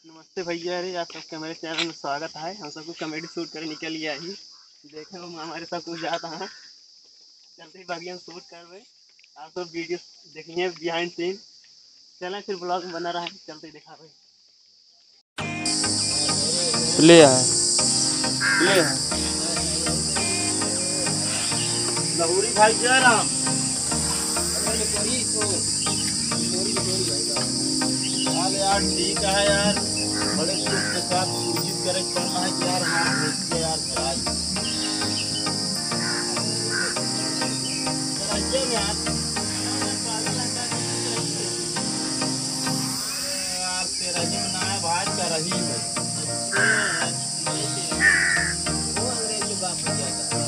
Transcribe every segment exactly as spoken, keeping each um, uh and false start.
नमस्ते भैया रे, आप सबके हमारे चैनल में स्वागत है। हम सबको कॉमेडी शूट करे निकल गया ही। देखे हम हमारे सब कुछ जाता है, चलते ही बाकी हम शूट करबे। आप सब वीडियो देखिए बिहाइंड सीन। चलें फिर ब्लॉग में बना रहा है, चलते ही दिखावे। ले आ, ले आ। लहुरी भाई जयराम। अरे, ये कोई तो, ये कोई, ये कोई भाई साहब। हाल यार, ठीक है यार, बड़े दुख के साथ सूचित करे के पड़ता है कि यार, हमारे भैंस के यार, चराई। चराइए में यार। यार, तेरा जो ना है भाई, चरही में। वो अंग्रेजी बाप हो जाता है।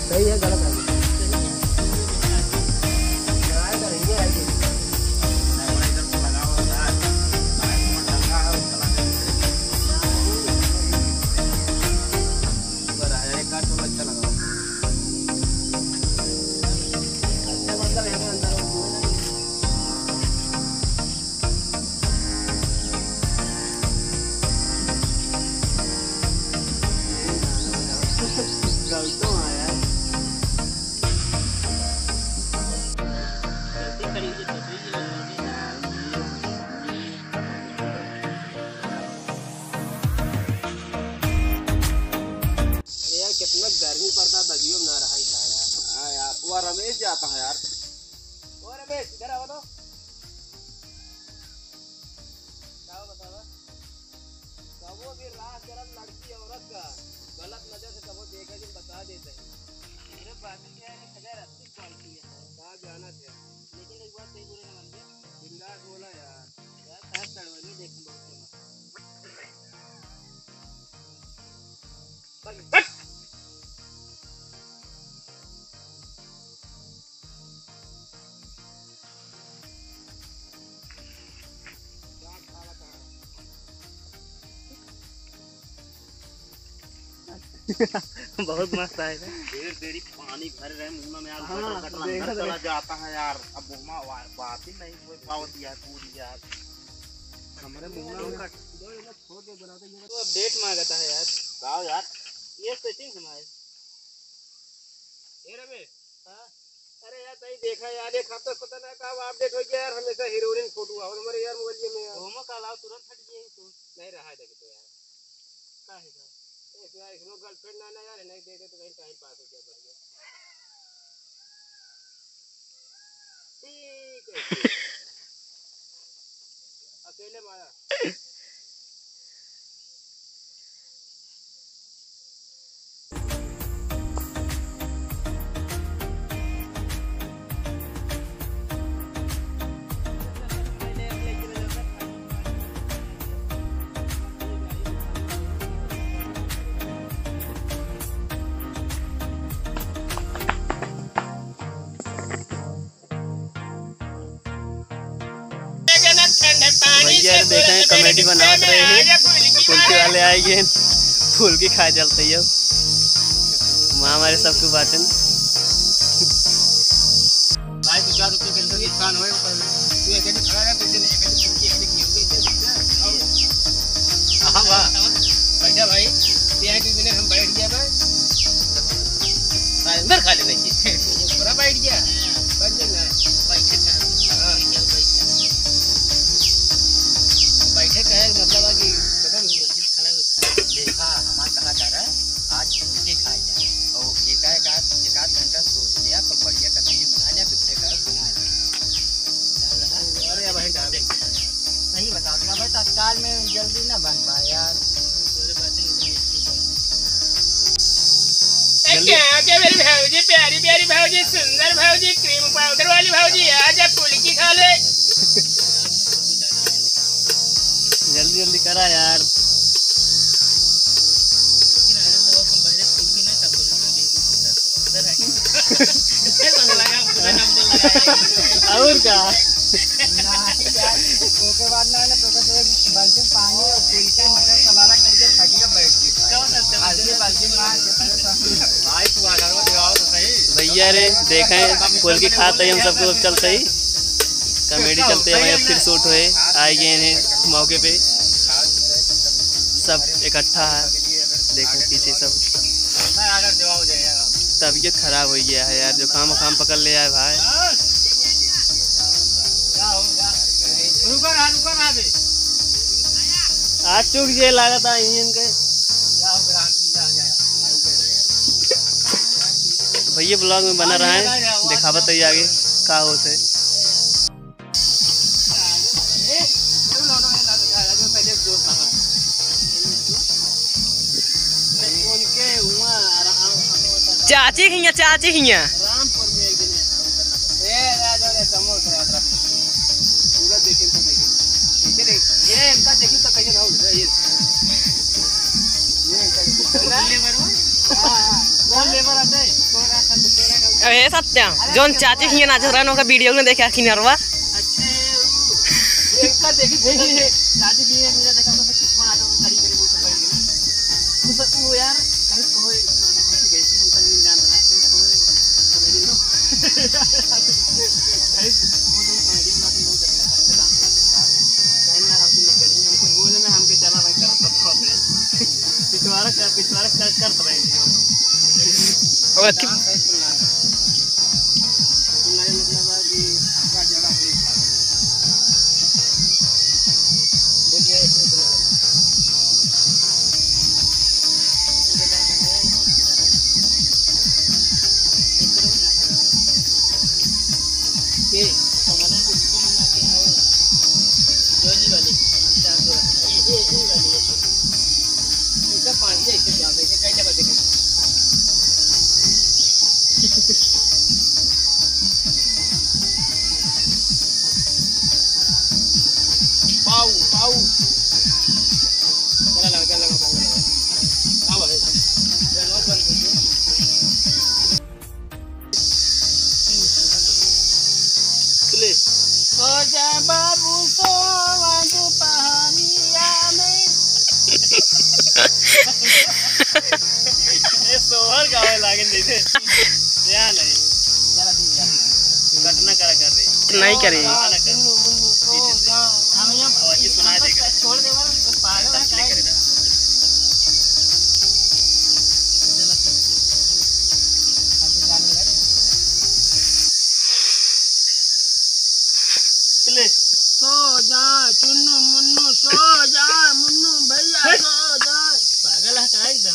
सही है, गलत है। अरे यार, कितना गर्मी पड़ता है, बगियो में ना रहा है यार। हाँ यार, वो रमेश जाता है यार। ओ रमेश, इधर आओ तो। का बतावा? कबो भी राह करब लड़की औरत का, गलत नजर से कबो देखे के बता देते हैं। मेरे बात क्या है, हजार अस्सी क्वालिटी है। का जाना थे? लेकिन एक बात सही बुरे ना मानबे। बिंदास बोला यार। यार, कहाँ चढ़वाइए, देख हम बहुत जमा। बस, बस। बहुत मस्त आएगा। ढेर देरी पानी भर रहे मुँह में यार, हाँ, गटर, गटर देख अंदर रहे। चला जाता है यार। अब मुँह में वा-, बात ही नहीं हो पावत यार पूरी यार। हमारे मुँह में तो अपडेट मांगता है यार। का यार? ये सेटिंग हमारे। ए रमेश। हाँ? अरे यार, तई देखा यार, एक हफ्ता से पता ना का अपडेट हो गया यार, हमेशा हीरोइन फोटो आवत हमारे यार मोबाइल में यार। घूमो का अलावा तुरंत हट गया ही तो। नहीं रहा है, देखे तो यार। का है का? ए, यार, इसमें गर्लफ्रेंड ना, ना यार, नहीं दे दे तो कहीं टाइम पास हो गया, बढ़िया। ठीक है। अकेले मारा। भैया देखें, कॉमेडी बनावत रहे हैं, फुल्की वाले आए गए, फुल्की खाए चलते ही अब। माँ हमारे सबको बाटन। भाई, पचास रुपये के अंदर नुकसान होए, ऊपर में। तू एक आदमी खड़ा रह, तो इसे एक आदमी फुल्की, एक आदमी खियोगे, इसे, इसे। हाँ, वाह। बैठा भाई, ये है कि मैंने हम बैठ गया भाई। अंदर खा लेना चाहिए। पूरा बैठ गया। बैठ गया ना। बैठे का है? हाँ। बैठे का है, मतलब है कि पता नहीं, खड़ा हो, खड़ा हो। देखा, हमारा कहा जा रहा है, आज फुल्की खाए जाए। और एक आध, एक आध घंटा सोच लिया, तो बढ़िया कमेटी बना लिया, बिखरे का बना लिया। अरे भाई, डाले। सही बता दो भाई, तत्काल में जल्दी ना बन पाए यार। ए, क्या, क्या मेरी भौजी, प्यारी प्यारी भौजी, सुंदर भौजी, क्रीम पाउडर वाली भौजी, आजा फुल्की खा ले। जल्दी जल्दी करा यार। और का? नहीं यार, ओके बाद ना, ना, तो का तो एक बाल्टी में पानी और फुल्की मटर सलाद करके खटिया बैठ के खाए। कौन है? आदमी बाल्टी में आ के पहले तो भाई, तू आगा अरे देखें, खोल के खात ही हम सबको, अब चलते ही कॉमेडी चलते हैं भाई। अब फिर शूट होए, आए गए हैं मौके पे, सब इकट्ठा है। देखें पीछे सब, तबीयत खराब हो गया है यार, जुकाम उकाम पकड़ ले आए भाई। आज चूक जे लागत है इंजन के। भैया ब्लॉग में बना रहा है, दिखावत है आगे का होत है। चाची हियाँ, चाची हियाँ। अरे सत्या, जौन चाची हियाँ नाचत रहन, ओकर वीडियो में देखे किनरवा। पिछवाड़ा कर, पिछवाड़ा कर, करत रहे हैं। और अथी पाऊ, पाऊ। चला लगा, चला लगा, चला लगा। का बात है? चलो, बंद कर दो। ले। सो जा बाबू, सोवा दुपहरिया में। ये सोहर गावे लागल जैसे। या नहीं। कट ना करा कर रे। नहीं करे। हाँ, ना कर। पीछे से। अब अच्छी सुनाई देगा। छोड़ दे, वो पागल है, कट नहीं करेगा। ले। सो जा चुन्नू मुन्नू, सो जा मुन्नू भैया, सो जा। पागल है का?